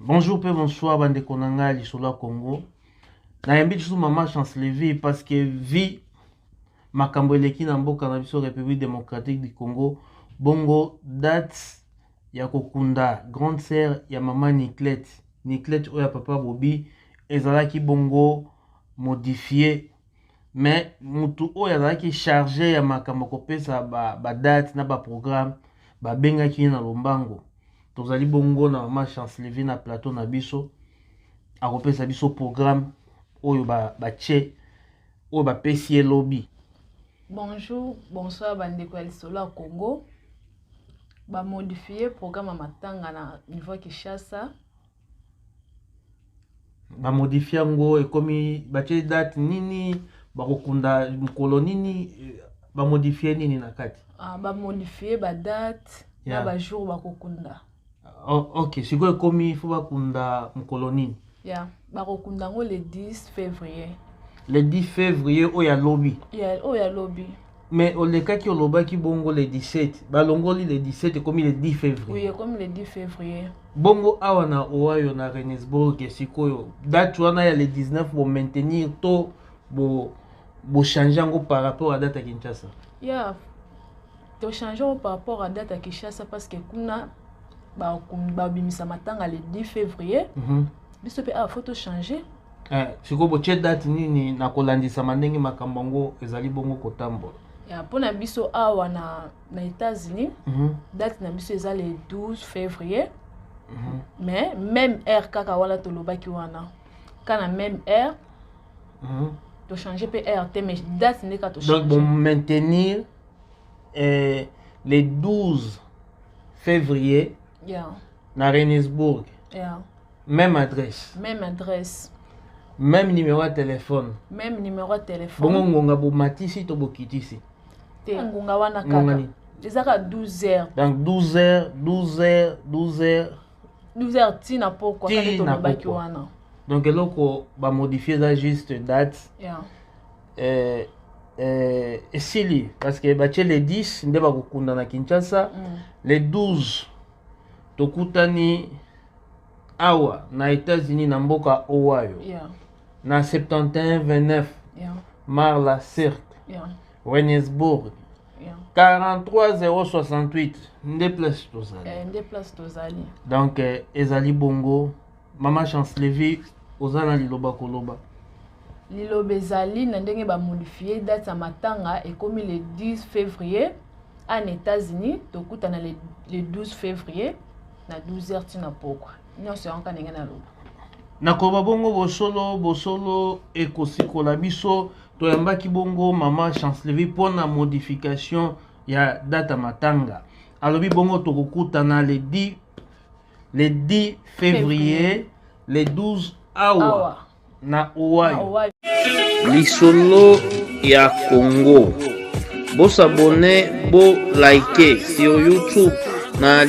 Bonjour mpe bonsoir bandeko na ngai ya lisolo ya Congo. Nayambi lisusu mama Chancelevie parce que vie makambo eleki na mboka na biso République démocratique du Congo, bongo date ya kokunda grande sœur ya mama Niclette, Niclette oyo ya papa Bobi ezalaki bongo modifie, mais mutu oyo azalaki charge ya makambo kopesa ba, ba date na ba programme babengaki ye na lombango. Tozali bongo na mama Chancelevie na plateau na biso, akopesa biso programme oyo batie ba oyo bapesi ye lobi. Bonjour, bonsoir bandeko ya lisolo ya Congo. Bamodifie programme ya matanga na niveau ya Kinshasa. Bamodifie yango, ekomi batie date nini, bakokunda mokolo nini, bamodifie nini na kati? Ah, bamodifie badate na bajour bakokunda. Oh, ok, sikoyo ekomi fo bakunda mokolo nini? Ya, bakokunda yango le 10 février. Le 10 février oyo ya lobi? Ya, oyo ya lobi. Mais olekaki olobaki bongo le 17, balongoli le 17, ekomi le 10 février. Oui, ekomi le 10 février. Bongo awa na Ohio na Renesburg, sikoyo date wana ya le 19 bo maintenir to bo bochange yango par rapport à date ya Kinshasa? Ya, tochange yango par rapport à date ya Kinshasa parce que kuna babimisa matanga le 10 février. Biso mpe awa faut tochange. Eh, sikoyo botie date nini na kolandisama ndenge makambo yango ezali bongo kotambola? Ya, mpona biso awa na États-Unis, date na biso eza le 12 février, mais même heure kaka wana tolobaki wana, ka na même heure. Tochange mpe heure te, mais date nde kaka. Donc bon, maintenir le 12 février na Renesburg, même adresse? Même adresse. Même numéro ya téléphone? Même numéro ya téléphone. Bongo ngonga bomatisi to bokitisi? Te, ngonga wana kaka, eza kaka 12 heures. Donc 12 heures, 12 heures, 12 heures. 12 heures ntina pokwa, kaka tolobaki wana. Donc eloko bamodifie eza juste date. Esili parce que batie le 10 nde bakokunda na Kinshasa. Le 12 tokutani awa na États-Unis na mboka Ohio, na 71 29 Marla Circle, Renesburg, 43 068 nde place tozali. Eh, nde place tozali. Donc ezali bongo. Mama Chancelevie, oza na liloba koloba? Liloba ezali na ndenge bamodifie date ya matanga, ekomi le 10 février en États-Unis. Tokutana le 12 février na 12 heures ntina pokwa nyonso. Yango ka ndenge naloba. Nakoba bongo, bosolo bosolo ekosikola biso. Toyambaki bongo mama Chancelevie mpona modification ya date ya matanga. Alobi bongo tokokutana le 10, le 10 février, le 12 awa, awa na Ohio. Lisolo ya Congo, bosabone, bo like sur YouTube na.